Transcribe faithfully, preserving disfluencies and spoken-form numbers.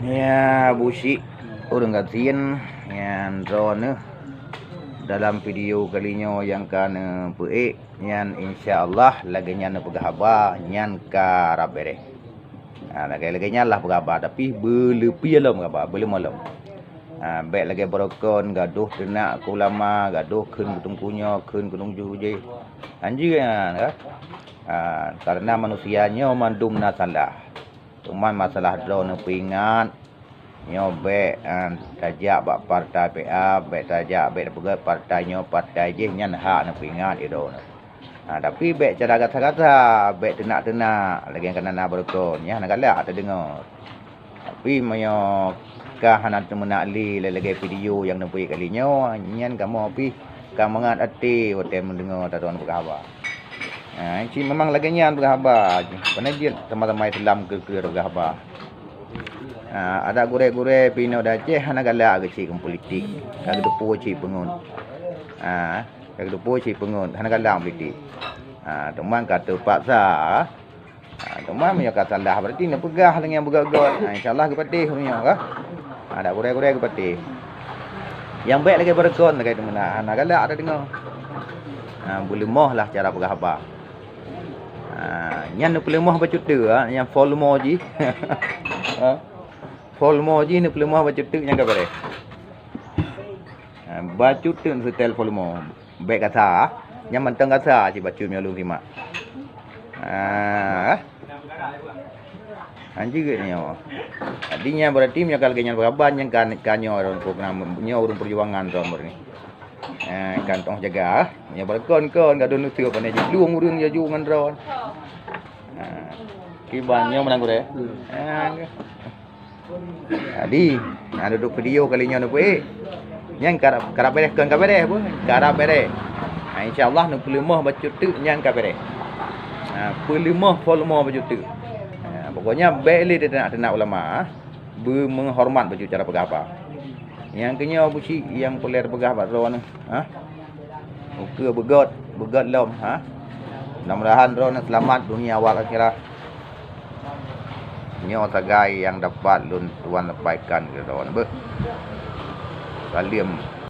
Ya, busyik ureuëng gasien nyan droeneuh dalam video kali nyoe nyang ka neupeuék nyan, insya Allah lagée nyan neupeugah haba nyan ka rab beréh. Ha, lagée-lagée nyan lah peugah haba, tapi beuleupie lom haba, beuleumah lom. Ha, bék lagée beurokon gadoh teunak keu ulama, gadoh kheun keu teungku nyoe, kheun keu teungku jéh. Hanjeuet nyan ka. Ha, karena manusia nyoe mandum na salah. Teuma masalah droeneuh peuingat, nyoe bék, ah, tajak bak partai P A, bék tajak, bék tapeugét partai nyoe, partai jéh, nyan hak neupeuingat droeneuh. Ah, tapi bék cara gata-gata, bék teunak-teunak lagée kana na beureukoh, nyan hana galak tadeungoe. Tapi meunyoe ka hana teumeunak lé lagée video nyang neupeuék kali nyoe, nyan kamoe pih ka mangat até watée meudeungoe droeneuh peugah haba. Ha, cit memang lagée nyan peugah haba. Pane jeuet sama-sama Islam keu-keu peugah haba. Ha, adak gurée-gurée pih inoe di Aceh hana galak geucit ngon politik. Ka geuteupeue cit peungeut. Ha, ka geuteupeue cit peungeut, hana galak politik. Ha, teuma ka teupaksa. Ha, teuma meunyoe ka salah, berarti neupeugah lagée nyang beugét-gét. Ha, insya Allah geupatéh ureuëng nyoe ka. Ha, adak gurée-gurée geupatéh. Nyang bék lagée beureukoh lagée teumeunak, hana galak tadeungoe. Ha, beuleumoh lah cara peugah haba. Ha, nyan neupeuleumah bacut teuk, ha, nyang volume jih. Ha, volume jih neupeuleumah bacut teuk nyang ka beréh. Ha, bacut teuk neuseutée volume. Bék gasa, ha. Nyan mantong gasa cit bacut meunyoe lôn simak. Ha. Hanjeuet nyoe. Jadi nyan berarti meunyoe ka lagée nyan peugah haba nyan ka, ka nyoe ureuëng program, nyoe ureuëng peujuangan droeneuh ni. Ha, kan tong jaga. Nyoe beureukoh-koh gadoh neuseup pane jiplueng ureuëng jaju ngon droeneuh. Ha. Kiban nyoe meunang gurée. Ha. Jadi, na dudoe video kali nyoe neupeuék. Nyan karab, karab beréh, kon ka beréh pun, karab beréh. Ha, insya Allah neupeuleumah bacut teuk nyan ka beréh. Ha, peuleumah volume bacut teuk. Ha, pokoknya bék lé teunak-teunak ulama, ha. Beumeuhoreumat bacut cara peugah haba. Nyang keunyoe busyik nyang peureulée peugah bak droeneuh, ha? Ukeue beugét, beugét lom, ha? Mudah-mudahan droeneuh seulamat dunia wal akhirah. Nyoe sagai nyang dapat lôn tuan sampaikan keu droeneuh beuh. Saleuem.